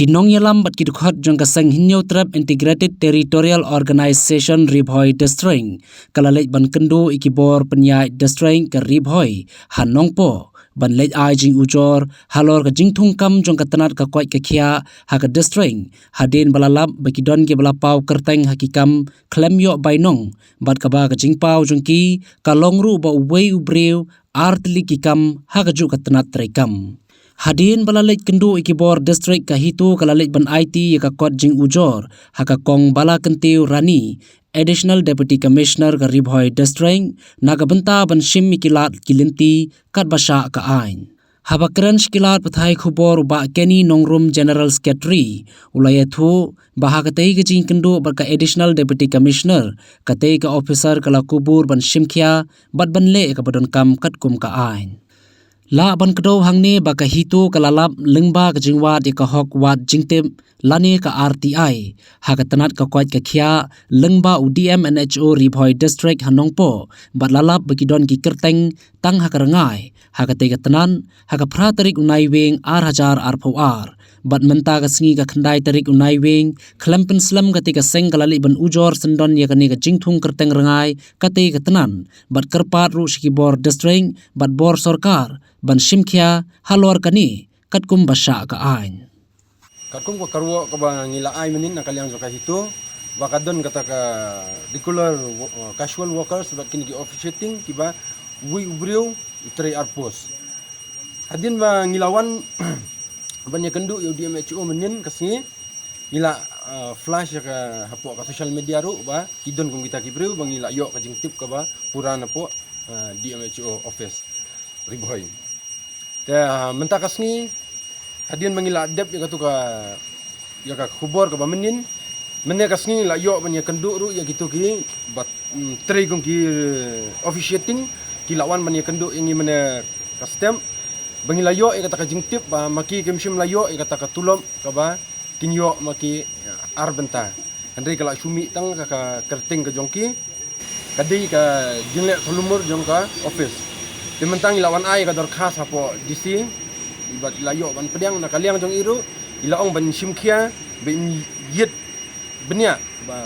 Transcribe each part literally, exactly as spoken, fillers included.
Ki nongïalam bad ki dkhot jong ka seng Hynñiewtrep Integrated Territorial Organization Ri Bhoi District ka la leit ban kynduh ïa ki bor pynïaid District ka Ri Bhoi ha Nongpoh ban leit ai jingujor halor ka jingthung kam jong ka tnat ka koit ka khiah ha ka District, hadien ba la lap ba ki don kiba la paw kyrteng ha ki kam khlem ïoh bainong bad kaba ka jingpaw jong ki ka long ruh ba uwei u briew ar tylli ki kam ha kajuh ka tnat treikam. Hadien ba la leit kynduh ïa ki bor District, ka HITO ka la leit ban aiti ïa ka kot jingujor ha ka Kong Balakyntiew Rani, Additional Deputy Commissioner ka Ri Bhoi District, na ka bynta ban shim ïa ki lad ki lynti katba shah ka aiñ. Haba kren sha ki lad pathai khubor u Bah Kenny Nongrum, General Secretary, u la ïathuh ba ha katei ka jingkynduh bad ka Additional Deputy Commissioner, katei ka officer ka la kubur ban shim khia bad ban leh ïa kaba donkam katkum ka aiñ. Lah ban kdew hangne ba ka HITO ka la lap lyngba ka jingwad ïa ka hok wad jingtip lane ka R T I ha ka tnat ka koit ka khiah lyngba u D M and H O Ri Bhoi District ha Nongpoh, bad la lap ba ki don ki kyrteng tang ha ka rngai ha katei ka tnat ha ka phra tarik u Naiwieng ar hajar arphew ar. Bad mynta ka sngi ka khyndai tarik u Naiwieng, khlem pynslem, katei ka seng ka la leit ban ujor syndon ïa kane ka jingthung kyrteng rngai katei ka tnat bad kyrpad ruh sha ki bor District bad bor sorkar ban shim khia halor kane katkum ba shah ka aiñ. Katkum ka kyrwoh kaba ngi la ai mynnin na ka liang jong ka HITO, ba ka don kata ka regular wo-, uh, casual workers bad kine ki officiating kiba uwei u briew u trei ar post. Hadien ba ngi la wan ban ïakynduh ïa u D M H O mynnin ka sngi, ngi la, uh, flash ïa ka hapoh ka social media ruh ba ki don kum kita ki briew ba ngi la ïoh ka jingtip kaba pura napoh, uh, D M H O office Ri Bhoi. Te, ah, mynta ka sngi, hadien ba ngi la dep ïa katu ka, ïa ka khubor kaba mynnin, mynne ka sngi la ïoh ban ïakynduh ruh ïa kitu ki, bad, mm, trei kum ki, eh, officiating, ki la wan ban ïakynduh ïa ngi mynne ka step, ba ngi la ïoh ïa kata ka jingtip, ba ma ki kim shym la ïoh ïa kata ka tulop, kaba kin ïoh ma ki, eh, ar bynta. Hynrei ka la shu mih tang ka, ka kyrteng ka jong ki, ka dei ka jingleh thulumur jong ka office. Te mynta ngi la wan ai ka dorkhas hapoh D C, bad la ïoh ban pdiang na ka liang jong i ruh, i la ong ban shim khia, ban ïit bniah, ba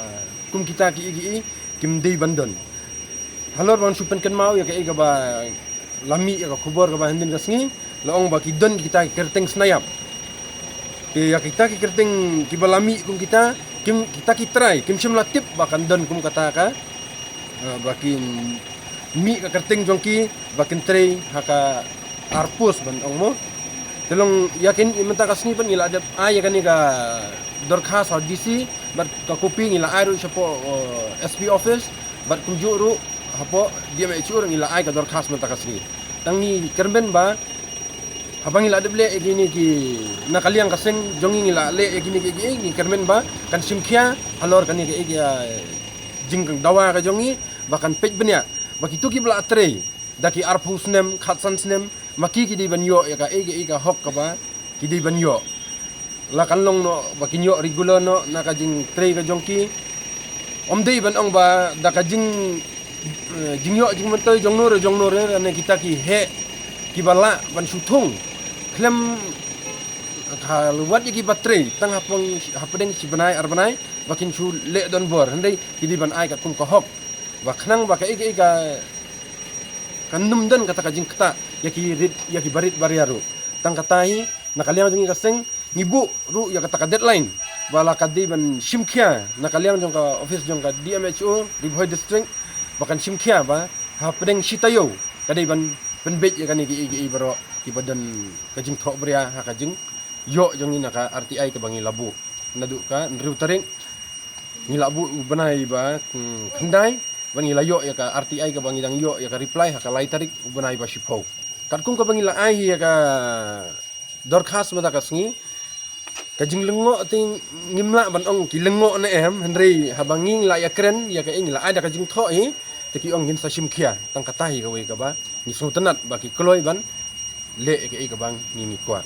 kum kita ki i ki i, kim dei ban don. Halor ban shu pynkynmaw ïa ka i kaba la mih ïa ka khubor kaba hynnin ka sngi, la ong ba ki don kita ki kyrteng snaiap. Te ïa kita ki kyrteng kiba la mih kum kita, kim, kita ki trai, kim shym la tip ba kan don kum kata ka, eh, ba kin mih ka kyrteng jong ki, ba kin trei ha ka ar post ban ong mo. Te long ïa kane mynta ka sngi pat ngi la dep ai ïa kane ka dorkhas ha D C, bad ka kopi ngi la ai ruh shapoh, eh, S P office, bad kumjuh ruh hapoh D M H O ruh ngi la ai ka dorkhas mynta ka sngi. Tang ngi kyrmen ba haba ngi la dep leh ïa kine ki, na ka liang ka seng jong ngi ngi la leh ïa kine ki, ki, ngi kyrmen ba kan shim khia halor kane ka, ïa ka jingdawa ka jong ngi, ba kan peit bniah ba kitu kiba la trei da ki arphew snem, khatsan snem, ma ki ki dei ban ïoh ïa ka, ïa ka, ïa ka hok kaba ki dei ban ïoh. La kan long noh ba kin ïoh regular noh na ka jingtrei ka jong ki. Ym dei ban ong ba da ka jing, eh, jingïoh jingmyntoi jong no re jong no re, ne kita ki heh kiba lah ban shu thung khlem ka, wat ïa kiba trei tang hapdeng, hapdeng shi bnai ar bnai, ba kin shu leh donbor, hynrei ki dei ban ai katkum ka hok. Ba khnang ba ka, ïa ka, ïa ka, kan ym don kata ka jingktah ïa ki rit, ïa ki barit baria ruh. Tang kata hi, na ka liang jong ngi ka seng, ngi buh ruh ïa kata ka deadline ba la ka dei ban shim khia na ka liang jong ka office jong ka D M H O Ri Bhoi District, ba kan shim khia ba hapdeng shi taïew ka dei ban pynbeit ïa kane ki, ïa ki, ïa baroh kiba don ka jingthohbria ha ka jingïoh jong ngi na ka R T I kaba ngi la buh. Naduh ka hynriew tarik ngi la buh u bnai ba, hmm, khyndai, ba ngi la ïoh ïa ka R T I kaba ngi dang ïoh ïa ka reply ha ka lai tarik u bnai ba shiphew. Katkum kaba ngi la ai ïa ka dorkhas mynta ka sngi, ka jinglyngngoh te ngim lah ban ong ki lyngngoh ne em, hynrei haba ngi la ïakren ïa ka, ngi la ai da ka jingthoh hi, te ki ong ngin sa shim khia, tang kata hi kawei kaba ngi sngewtynnat ba ki kloi ban leh ïa ka, ïa kaba ngi, ngi kwah.